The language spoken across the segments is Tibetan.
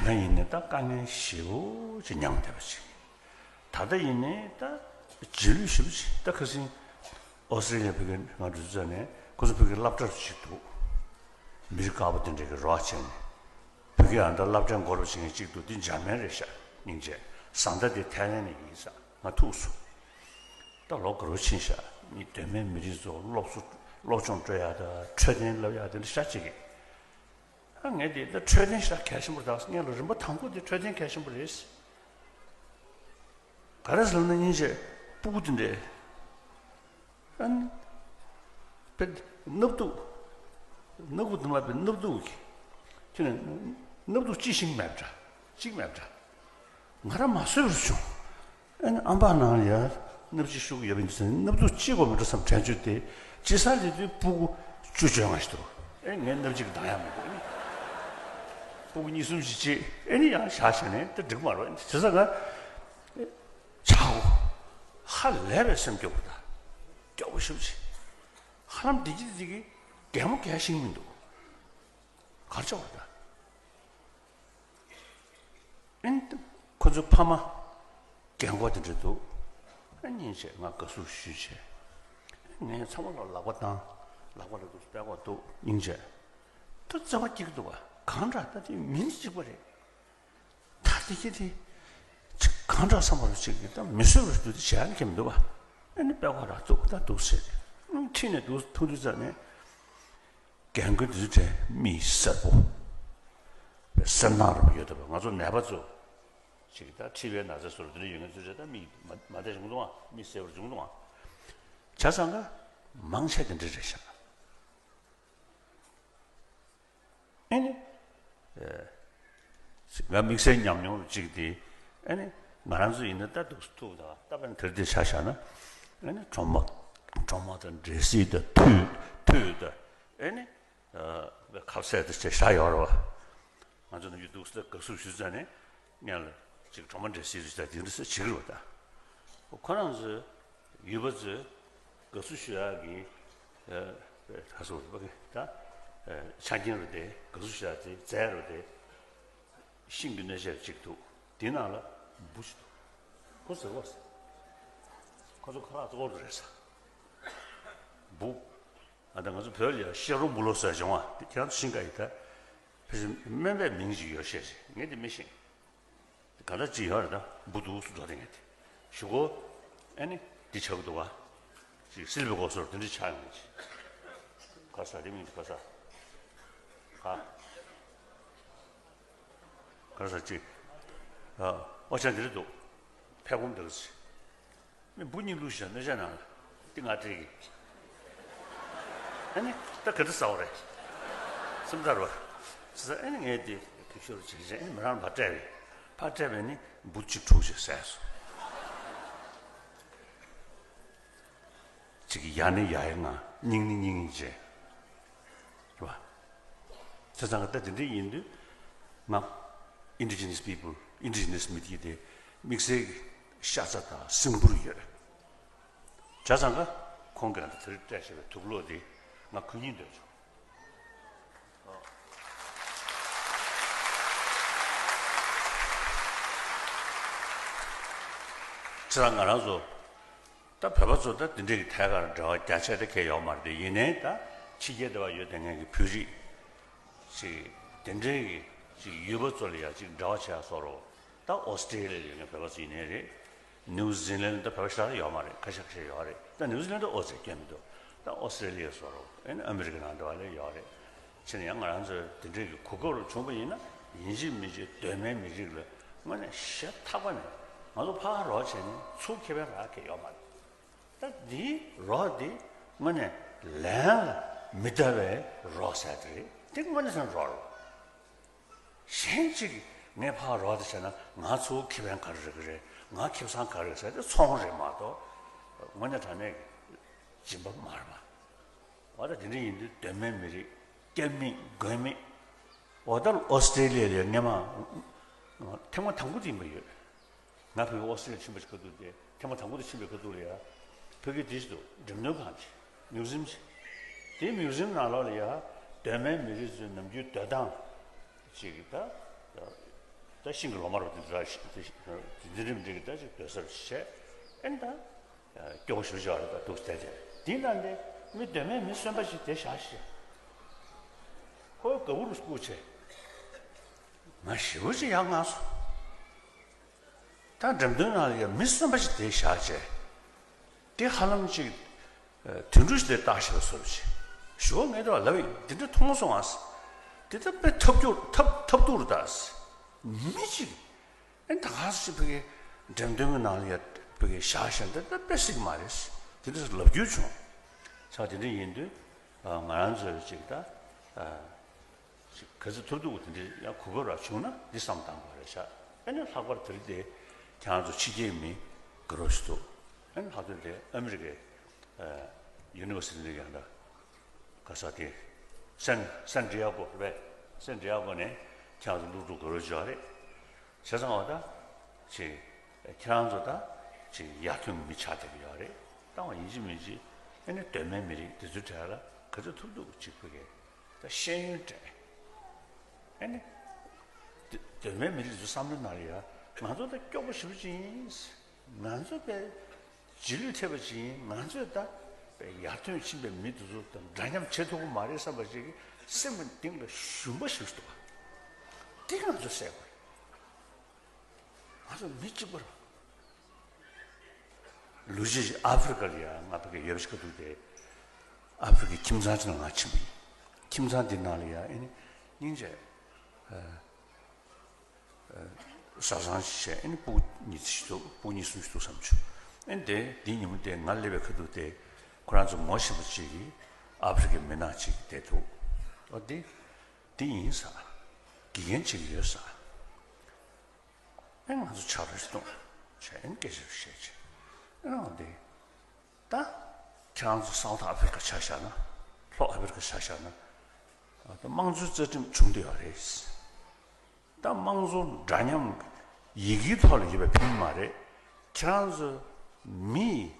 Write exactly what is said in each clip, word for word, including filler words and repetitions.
ང་ཡིན་ནའི་ད་དཀའ་ངལ་ཞེ་པོ་ཅིག་མྱངས་བསྡད་པ་ཅིག་ད་ལྟ་ཡིན་ནའི་ད་རྗེས་ལུས་ཞེ་པོ་ཅིག་ད་ཁ་སང་ཨོ་སི་ཀྲི་ལི་ཡ་བོད་སྐད་ང་འགྲོ་དུས་ཙ་ནས་ཁོ་ཚོ་བོད་སྐད་སློབ་གྲྭ་ཅིག་འདུག་མི་རིགས་དཀར་པོ་དེ་འདྲས་ཀྱི་རོགས་བྱས་ནས་བོད་སྐད་ཨ་མདའ་སློབ་གྲྭ་འགོ་རུ་བྱེད་མཁན་ཅིག་འདུག་དེ་འཇར་མན་རེད་ཤག་སྙིང་རྗེ། བཟའ་ཟླ་དེ་ཐའི་ལན་ནས་ཡིན་ས། ང་ཐུག་སོང་། ད་ལོ་འགའ་རེ་ཕྱིན་ཤག་མི་གདོད་མའི་མི་རིགས་ཚོ་སློབ་གསོ་སློབ་སྦྱོང་སྤྲོད་ཡག་དང་འཕྲོད་བསྟེན་བསླབ་ཡག་དེ་འདྲ་ཤ་གཅིག་གི་ཨ་ངས་དེ་ད་འཕྲོད་བསྟེན་ཞེ་དྲག་གལ་ཆེན་པོ་རེད་ད། ངས་ལ་རིམ་པ་དང་པོ་དེ་འཕྲོད་བསྟེན་གལ་ཆེན་པོ་རེད། ག་རེ་ཟེར་ན་སྙིང་རྗེ་སྤུ་གུ་དེ་འདྲས་ཨ་ནི་དཔེ་སྣབས་དུག་སྣབས་ཁུག་དུ་མ་དཔེ་སྣབས་དུག་གི་ཁྱོད་ནས་སྣབས་དུག་ཅི་ཤིང་མེད་འདྲ་གཅིག་མེད་འདྲ་ང་རང་མ་བཟོད་པར་བྱུང་། ཨ་ནི་ཨམ་པ་ནང་ཡ་སྣབས་ཕྱི་ཤུགས་ཡོད་པའི་འདུག་ཟེར་ནས་སྣབས་དུག་ཅི་དགོས་མི་འགྲོ་བསམ་དྲན་བཅུག་སྟེ་ཅི་ས་ལས་དུས་སྤུ་གུ་བཅུ་བཅོ་ལྔ་ཞིག་འདུག་ཨེ་ངས་སྣབས་ཕྱི་གི་འདང་ཡག་མི་འདུག་ཨེ་ནི་སྤུ་གུ་གཉིས་གསུམ་ཞིག་བྱེད་ཨེ་ནི་ཡང་བཞག་བྱས་ནས་དེ་འགྲིག་མ་རེད། བྱས་ཙང་ང་ཆག་གོ་ཧ་ལས་པའི་སེམས་སྐྱོ་པོ་དང་སྐྱོ་པོ་ཞེ་པོ་ཅིག་ཧ་ལམ་བདེ་སྐྱིད་བདེ་སྐྱིད་གད་མོ་བགད་ཤེས་མི་འདུག་གར་ཆག་པ་དང་། ཨེ་ནི་ཁོ་ཚོའི་ཕ་མ་རྒན་གོག་དེ་འདྲ་འདུག་ཨ་སྙིང་རྗེ། ང་དགའ་བསུ་ཞུས་བྱས། ངས་ཚང་མ་ལ་ལག་པ་བཏང་། ལག་པ་ལ་འདུག་སྤྲད་གོ་འདུག་སྙིང་རྗེ། ད་བརྩེ་བ་སྐྱེ་གི་འདུག་ག་གང་འདྲ་ད་དེ་མིང་གཅིག་པ་རེད། ད་དེ་གི་དེ་གང་འདྲ་བསམ་པ་རུ་ཅིག་གི་ད་མི་བཟོད་པ་རུ་འདུག་དེ་བྱས་ནས་ཁྱེར་མི་འདུག་ག་ཨ་ནི་དཔེ་ཁོ་ར་འདུག་ད་འདུག་ཟེར་ཏེ་ཁྲིད་ནས་འདུག་ཐུག་དུས་ཙ་ནས། རྒན་རྒོན་དེ་ཚོ་གྲས་མིག་སེར་པོ། སེར་ནག་རུ་ཡོད་དོ། ང་ཚོ་ནད་པ་ཚོ་ཅིག་ད་མཁྲིས་པའི་ན་ཚ་སོགས་དེ་འདྲ་ཡོད་མཁན་ཚོ་གྲས་ད་མིག་མ་མ་བདེ་བྱུང་འདུག་ཨ། མིག་སེར་པོ་བྱུང་འདུག་ཨ། བྱས་ཙང་ཀ་མང་ཆེ་དེ་འདྲ་རེད་ཤག་ཨེ་ནི། ང་དམིགས་བསལ་ཉམས་མྱོང་གཅིག་དེ། ཨ་ནི་ང་རང་ཚོ་ཡིན་ན་ད་འདུག་ཐུག་དང་ད་པན་དེར་དེ་ཆ་བཞག་ན། ཨ་ནི་གྲོ་མ་གྲོ་མ་དང་འབྲས་སིལ་དང་ཐུད་ཐུད་དང་ཨ་ནི་ཁ་ཟས་དང་བཅས་བཞག་ཡོད་རེད་བ། ང་ཚོ་ནམ་རྒྱུན་འདུག་སེ་དགའ་བསུ་ཞུ་ཙ་ནས་སྔོན་ལ་ཅིག་གྲོ་མ་འབྲས་སིལ་རེ་ད་དེ་འདྲ་སེ་བྱེད་ཀྱི་རེད་བ་ད། ཁོ་རང་ཚོས་ཡུལ་པ་ཚོས་དགའ་བསུ་ཞུ་ཡག་གི་ཨ་ཨ་ཁ་སོ་རུ་པ་གི་ད་ཨ་ཆ་རྐྱེན་རུ་དེ་དགའ་བསུ་ཞུ་ཡག་དེ་རྫས་རུ་དེ་ཤིང་གི་སྣོད་ཆས་གཅིག་འདུག་དེ་ནང་ལ་འབུ་ཞིག་འདུག་ཁོ་ཟེར་བ་ཟེར། ཁོ་ཚོ་ཁ་ལག་གཙོ་བོ་རེད་ཟེར། འབུ། ཨ་ད་ང་ཚོ་བོད་ལ་ཡ་ཤེ་རོ་འབུ་ལོ་ཟེར་བྱུང་བ་དེ་ཁྱེད་རང་ཚོ་ཤིང་ཀ་ཡི་ད་ཕལ་ཆེར་སྨན་པའི་མིང་ཞིག་ཡོད་ཤེས་ཟེར་ངས་དེ་མི་ཤེས། ག་འདྲ་ཅི་ཡོད་རེད་ད་འབུ་འདུག་སུ་འགྲོ་དེ་ངས་དེ་ཞུ་གོ་ཨ་ནི་འདི་ཆགས་ཀྱི་འདུག་བ། ཅིག་སིལ་བུ་གོ་སོར་དེ་འདྲ་ཆགས་ཡོང་གི་ཅིག་ཁ་ས་དེ་མིང་དེ་ཁ་ས་ཁ། ག་རེ་ཟེར་ཅིག་ཨ་ཨོ་ཅག་འདི་རེད་འདུག་ཕེབས་སྒོམ་འདི་རེད་ཟེར། མི་འབུ་གཉིས་བླུགས་ཤག་སྣོད་ཆས་ནང་ལ་འདི་ང་སྤྲད་གི་ཨ་ནི་ད་ག་འདྲ་ཟ་བ་རེད། སེམས་ཐག་རུ་བ་ཟེར་ཨ་ནི་ངས་འདི་ཁྱེར་ཤོར་བྱེད་བྱེད་ཨ་ནི་མི་རང་ཕར་སྤྲད་པས་ཕར་སྤྲད་པས་ནི་འབུ་གཅིག་དྲུག་ཅིག་བཟས་སོང་། གཅིག་གིས་ཡ་ནི་ཡ་ཡི་ངང་སྙིང་ནི་སྙིང་ཡིན་བྱས། རེད་བ། བྱས་ཙང་ད་དེ་འདྲ་ཡིན་དུས་ང་Indigenous people Indigenous མི་དེ་དེ་དམིགས་བསལ་གྱི་ཤ་ཚ་དང་སྲིན་འབུར་ཡོད། བྱས་ཙང་ཀ་ཁོང་གིས་ང་ཚོ་དེར་སྤྲད་བཞག་པའི་དུག་སློག་དེ་ང་གོན་སྙིང་འདོད་བྱུང་། བྱས་ཙང་ང་རང་ཚོ། ད་བོད་པ་ཚོ་ད་དེ་འདྲའི་གི་ཐད་ཀར་འབྲེལ་བ་རྒྱ་ཆེ་ད་གས་ཡོད་མ་རེད་དེ་ཡིན་ནའི་ད་ཕྱི་རྒྱལ་དེ་བ་ཡོད་དེ་ངས་གི་བོད་རིགས་ཅིག་དེ་འདྲའི་གི་ཅིག་ཡུལ་པ་ཚོ་ལ་ཡ་ཅིག་འབྲེལ་བ་བྱེད་ཡ་བཟོ་འདྲ། ད་ཨོ་སི་ཀྲི་ལི་ཡ་ལ་ཡོད་ངས་བོད་པ་ཚོ་ཡིན་ནའི་རེད། ནིའུ་ཟི་ལན་ད་བོད་པ་ཞེ་དྲག་ཡོད་མ་རེད། ཁ་ཤས་ཁ་ཤས་ཡོད་རེད། ད་ནིའུ་ཟི་ལན་ད་ཨོ་ཙི་སྐྱོན་མི་འདུག་ད་ཨོ་སི་ཀྲི་ལི་ཡ་བཟོ་འདྲ་ཨེ་ནི་ཨ་མི་རི་ཀ་ནང་དེ་བ་ལ་ཡོད་རེད། ཕྱིན་ཡང་ང་རང་ཚོས་དེ་འདྲའི་གི་གོ་སྐབས་རུ་བྱུང་བ་ཡིན་ན་ཡིན་གཅིག་མིན་གཅིག་གདོད་མའི་མི་རིགས་ལ་དངོས་གནས་ཞེ་ཐག་པ་ནས་ང་ཚོ་ཕར་རོགས་བྱས་ནས་ཚུར་ཁེ་ཕན་རག་གི་ཡོད་མ་རེད། ད་འདིའི་རོགས་འདི་དངོས་གནས་ལན་ལ་མི་ལྟ་བའི་རོགས་ཟེར་དེ་རེད། དེ་དངོས་གནས་སེམས་རོགས་རེད། གཞན་གཅིག་གིས་ངས་ཕར་རོགས་དེ་བྱས་ན་ང་ཚུར་ཁེ་ཕན་ག་རེ་རག་གི་རེད། ང་ཁེ་བཟང་ག་རེ་རེད་ཟེར་དེ་ཚོང་རེད་མ་གཏོགས་དངོས་གནས་དྲང་གནས་ཀྱི་སྦྱིན་པ་མ་རེད་པ། འོ་ད་དེ་འདྲ་ཡིན་དུས་གདོད་མའི་མི་རིགས་སྐྱབས་མེད་མགོན་མེད། འོ་ད་ཨོ་སི་ཀྲི་ལི་ཡ་ལ་སྔོན་མ་ཐེངས་མ་དང་པོ་དེ་ཡིན་པ་ཡོད། ང་ཕ་གི་ཨོ་སི་ཀྲི་ལི་ཡ་ཕྱིན་པ་ཞིག་ཁ་ཐུག་དེ་ཐེངས་མ་དང་པོ་དེ་ཕྱིན་པའི་ཁ་ཐུག་ལ་ཡ་ཕ་གི་དེ་ཞིག་འདུག་འགྲེམས་སྟོན་ཁང་ཅིག་མིའུ་ཟི་ཡམ་ཅིག་དེའི་མིའུ་ཟི་ཡམ་ནང་ལོགས་ལ་ཡ་གདོད་མའི་མི་རིགས་ཚོའི་ནམ་རྒྱུན་སྡོད་སྟངས་ཅིག་གི་ད། ད་ཤིང་གི་ལོ་མ་རུ་དེ་འདྲ་ཞིག་དེ་འདི་འདྲ་མི་འདྲ་གི་ད་ཅིག་སྡོད་སར་བྱས། ཨེ་ད་སྐྱོ་བོ་ཞུ་བྱ་རེད། ད་འདུག་བསྡད་དེ་དེ་ལ་འདི་མི་གདོད་མའི་མི་གསོན་པ་ཞིག་དེ་བཞག་ཤིག་ཁོའི་ག་བུ་རུ་བཀུག་བྱས། ང་ཞེ་པོ་ཅིག་ཡག་ང་སོང་། ད་འགྲེམས་སྟོན་ནང་ལ་ཡ་མི་གསོན་པ་ཞིག་དེ་བཞག་བྱས། དེ་ཧ་ལམ་ཅིག་དུད་འགྲོ་ཞིག་དེ་བཏགས་ཤིག་ལ་བཟོ་བྱས། ཞོགས་ངས་དེ་བ་ལབ་ཡིན། དེ་འདྲ་མཐོང་སོང་ཨ། དེ་ད་དཔེ་ཐབས་སྐྱོ་ཐབས་ཐབས་སྡུག་རུ་ད། མི་ཅིག་ཨེ་ད་ག་སེ་ཕ་གི་འགྲེམས་སྟོན་གྱི་ནང་ལ་ཡ་ཕ་གི་བཞག་བཞག་འདི་ད་དཔེ་སྲིད་མ་རེད། དེ་འདྲ་ལབ་རྒྱུ་བྱུང་། ས་དེ་འདྲ་ཡིན་དུས་ང་རང་ཚོས་ཅིག་ད་ཅིག་ག་ཚོད་ཐུབ་ཐུབ་དེ་འདྲ་ཡང་གོ་སྐབས་རག་བྱུང་ན་འདི་བསམ་བཏང་དགོས་རེད་ཤག་ཨེ་ནས་ལྷག་པར་དེ་རིང་དེ་ཁྱེད་རང་ཚོ་ཕྱི་རྒྱལ་མི་དགའ་རབ་ཞིག་འདུག་ཨེ་ནས་ལྷག་དོན་དེ་ཨ་མི་རི་ཀའི་ཡུ་ནི་ཝར་སི་ཊི་ཡང་འདྲ་ག་ས་དེ་སན་སན་ཌི་ཡ་གོ་རེད། སན་ཌི་ཡ་གོ་ནས་ཁྱེད་རང་ཚོ་སློབ་ཕྲུག་དགའ་རབ་ཅིག་ཡོད་རེད། བྱས་ཙང་བ་ད་ཅིག་ཁྱེད་རང་ཚོ་ད་ཅིག་ཡར་ཐོན་མི་ཆགས་བསྡད་ཀྱི་ཡོད་རེད། ད་བ་ཡིན་གཅིག་མིན་གཅིག་ཨེ་ནས་གདོད་མའི་མི་རིགས་དེ་ཚོའི་གྲས་ལ་ག་ཚོད་ཐུབ་ཐུབ་ཅིག་ཕ་གི་ད་ཤེས་ཡོན་སྤྲད། ཨེ་ནས་གདོད་མའི་མི་རིགས་ཚོའི་བསམ་བློའི་ནང་ལ་ཡ་ང་ཚོ་ད་སྐྱོ་པོ་ཞེ་པོ་ཅིག་ཡིན། ང་ཚོ་དཔེ་རྗེས་ལུས་ཐེབས་པ་ཅིག་ཡིན། ང་ཚོས་ད་དཔེ་ཡར་ཐོན་ཕྱིན་པའི་མི་དེ་ཚོ་དང་འདྲ་མཉམ་བྱེད་ཐུབ་ཀྱི་མ་རེད་བསམ་པ་ཅིག་གི་སེམས་ཀྱི་གཏིང་ལ་ཞུམ་པ་ཞིག་འདུག་པ། དེ་ང་ཚོ་སེལ་དགོས། ང་ཚོ་མི་གཅིག་པ་རེད། ལོ་རྒྱུས་ཨ་ཧྥེ་རི་ཁ་ལ་ཡ་ང་ཕ་གི་ཡོད་པ་ཞིག་ག་འདུག་སྟེ། ཨ་ཧྥེ་རི་ཁའི་ཁྱིམ་ཚང་ཅིག་ལ་ང་ཕྱིན་པ་ཡིན། ཁྱིམ་ཚང་འདི་ནང་ལ་ཡ་ཨེ་ནི་སྙིང་རྗེ། བཟའ་ཚང་ཞིག་བྱས། ཨེ་ནི་སྤུ་གུ་གཉིས་ཤིག་འདུག་སྤུ་གུ་གཉིས་གསུམ་ཞིག་འདུག་བསམ་བྱུང་། ཨེ་ནི་དེ་འདི་ཉིན་མོ་དེ་ང་སླེབས་པའི་ཁ་ཐུག་དེ་ཁོ་རང་ཚོ་ངོ་ཤེས་པ་ཅིག་གིས་ཨ་ཧྥེ་རི་ཁའི་མི་ནག་ཅིག་བསྡད་འདུག་ཨོ་དེ་དེ་ཡིན་ས། དགེ་རྒན་ཅིག་ཡོད་ས། ཨེ་ང་ཚོ་ཆ་རོགས་ཤིག་གཏོང་བྱས། ཨེ་སྐད་ཆ་བཤད་བྱས། ཨེ་འོ་དེ་ད་ཁྱེད་རང་ཚོ་སའུ་ཐི་ཨ་ཧྥེ་རི་ཁ་ཆ་བཞག་ན། ལྷོ་ཨ་ཧྥེ་རི་ཁ་ཆ་བཞག་ན། ད་དམངས་གཙོའི་རྩ་ཁྲིམས་བྱུང་བསྡད་ཡོད་རེད། ད་དམངས་གཙོ་འདྲ་མཉམ་ཡི་གེའི་ཐོག་ལ་ཡོད་པའི་ཕན་མ་རེད། ཁྱེད་རང་ཚོ་མིའི་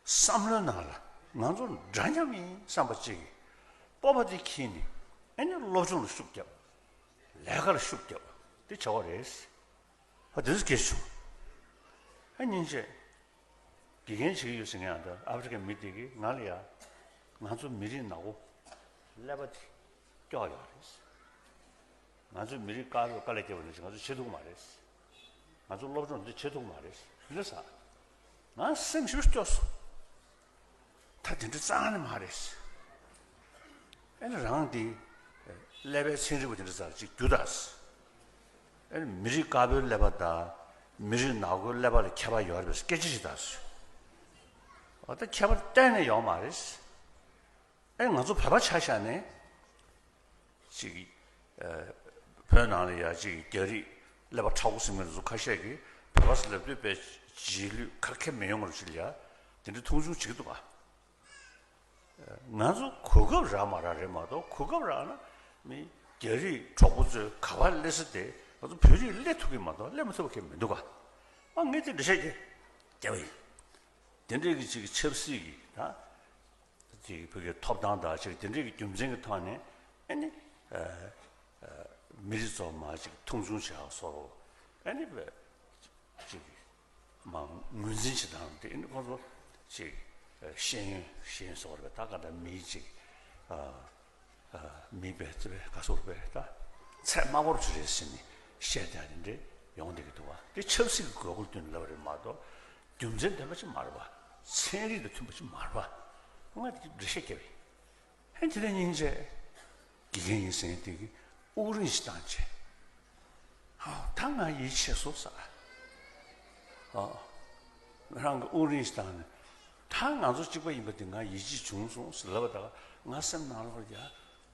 བསམ་བློའི་ནང་ལ་ང་ཚོ་འདྲ་མཉམ་ཡིན་བསམ་པ་ཅིག་གི་སྤོབས་པ་དེ་འཁྱེར་ནས་ཨེ་ནི་སློབ་སྦྱོང་ལ་ཤུགས་བརྒྱབ། ལས་ཀ་ལ་ཤུགས་བརྒྱབ། དེ་བྱ་བ་རེད། ཨ་དེ་ཚོ་སྐད་ཆ་བྱུང་། ཨ་སྙིང་རྗེ། དགེ་རྒན་བྱེད་ཀྱི་ཡོད་ཟེར་མཁན་ཡང་འདྲ། ཨ་ཧྥེ་རི་ཀའི་མི་དེ་གིས་ང་ལ་ཡ། ང་ཚོ་མི་རིགས་ནག་པོ་ཀླད་པ་དེ་སྐྱོ་ཡོད་རེད། ང་ཚོ་མི་རིགས་དཀར་པོས་དཀའ་ལས་བརྒྱབ་པ་ནང་བཞིན་ང་ཚོ་བྱེད་ཐུབ་ཀྱི་མ་རེད། ང་ཚོ་སློབ་སྦྱོང་འདི་བྱེད་ཐུབ་ཀྱི་མ་རེད། འདི་ཟ། ང་སེམས་ཞེ་པོ་སྐྱོ་སོང་། ད་དེ་འདྲ་རྩ་ནས་མ་རེད། ཨེ་ནི་རང་དེ་ཀླད་པའི་ཚན་རིག་པ་དེ་འདྲ་ཚར་ཅིག་རྒྱུགས་དང་། ཨེ་ནི་མི་རིགས་དཀར་པོའི་ཀླད་པ་དང་མི་རིགས་ནག་པོའི་ཀླད་པ་ལ་ཁྱད་པར་ཡོད་རེད་པས་སྐད་ཆ་ཞིག་དང་། འོ་ད་ཁྱད་པར་གཏན་ནས་ཡོད་མ་རེད། ཨེ་ང་ཚོ་བོད་པ་ཆ་བཞག་ནས། ཅིག་ཨ། བོད་ནང་ལ་ཡ་ཅིག་རྒྱ་རིགས་ཀླད་པ་མཁྲེགས་པོ་ཟེར་མཁན་ཚོ་ཁ་ཤས་ཀྱིས་བོད་པ་ཟེར་ལབ་དུས་དཔེ་རྗེས་ལུས་ག་གེ་མི་ཡོང་བར་ཅིག་ལ་ཡ་དེ་འདྲ་མཐོང་ཆུང་བྱེད་ཀྱི་འདུག་ག་ང་ཚོ་གོ་སྐབས་རག་མ་རག་རེད་མ་གཏོགས། གོ་སྐབས་རག་ན་མི་རྒྱ་རིགས་གྲོགས་པོ་ཚོས་ག་པར་སླེབས་ས་དེ་ང་ཚོ་བོད་རིགས་སླེབས་ཐུབ་ཀྱི་མ་གཏོགས་སླེབས་མ་ཐུབ་པ་གང་ཡང་མི་འདུག་ག་ཨ་ངས་དེ་འདྲ་བཤད་ཀྱི་རྒྱབ་ཡིན། དེ་འདྲའི་གི་ཅིག་ཆབ་སྲིད་ཀྱི་ད། ཅིག་བོད་ཀྱི་ཐོབ་ཐང་དང་ཅིག་དེ་འདྲའི་གི་རྒྱུ་མཚན་གྱི་ཐོག་ནས་ཨ་ནི་ཨ་ཨ་མི་རིགས་ཚོ་མར་ཅིག་མཐོང་ཆུང་བྱས་པ་བཟོ་འདྲ། ཨ་ནི་ཅིག་མར་ངོས་འཛིན་བྱེད་སྟངས་དེ་ཨ་ནི་ཁོང་ཚོ་ཅིག་ཤེས་ཡོན་ཤེས་ཡོན་བཟོ་འདྲ་བས། ད་ག་ད་མིའི་ཅིག་ཨ་ཨ་མིའི་བས་ཙི་བས་ག་སོགས་བས་ད་ཚད་དམའ་པོ་ཅིག་རེད་ཟེར་ནས་བཤད་བསྡད་དེ་འདྲ་ཡོང་བསྡད་ཀྱི་འདུག་བ། དེ་ཆབ་སྲིད་ཀྱི་དགོས་མཁོ་ལ་བསྟུན་ནས་ལབ་རེད་མ་གཏོགས། རྒྱུ་མཚན་ལྡན་པ་ཅིག་མ་རེད་པ། ཚན་རིག་དང་མཐུན་པ་ཅིག་མ་རེད་པ། ང་དེ་འགྲེལ་བཤད་བརྒྱབ་པ་ཡིན། ཧན་དེ་ནས་སྙིང་རྗེ། དགེ་རྒན་ཡིན་ཟེར་མཁན་དེ་གིས་དབུགས་རིང་ཞིག་བཏང་བྱས། ཨ་ད་ང་ཡིད་ཆེས་སོང་ཟེར། ཨ་ང་རང་གིས་དབུགས་རིང་ཞིག་བཏང་ནས། ད་ང་ཚོ་གཅིག་པ་ཡིན་པ་དེ་ང་ཡིད་ཆེས་བྱུང་སོང་ཟེར་ལབ་པ་དང་། ང་སེམས་ནང་ལོགས་ལ་ཡ་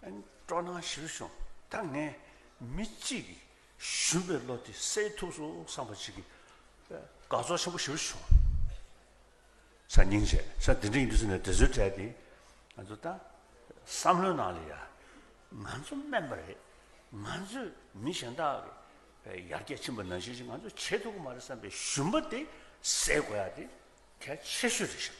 ཨ་ནི་སྤྲོ་སྣང་ཞེ་པོ་བྱུང་། ད་ངས་མི་གཅིག་གིས་ཞུམ་པའི་བློ་དེ་སེལ་ཐུབ་སོང་བསམ་པ་ཅིག་གི་དགའ་ཚོར་ཆེན་པོ་ཞེ་པོ་བྱུང་། ས་སྙིང་རྗེ། ས་འདི་འདྲ་ཡིན་དུས་ཙམ་ནས་དེ་ཚོའི་གྲས་དེ་ང་ཚོ་ད་བསམ་བློའི་ནང་ལ་ཡ་ང་ཚོ་དམན་པ་རེད། ང་ཚོས་མི་གཞན་དག་གི་ཡར་རྒྱས་ཕྱིན་པ་ནང་བཞིན་ཞིག་ང་ཚོས་བྱེད་ཐུབ་ཀྱི་མ་རེད་བསམ་པའི་ཞུམ་པ་དེ་སེལ་དགོས་ཡ་དེ་གལ་ཆེ་ཤོས་རེད་ཤག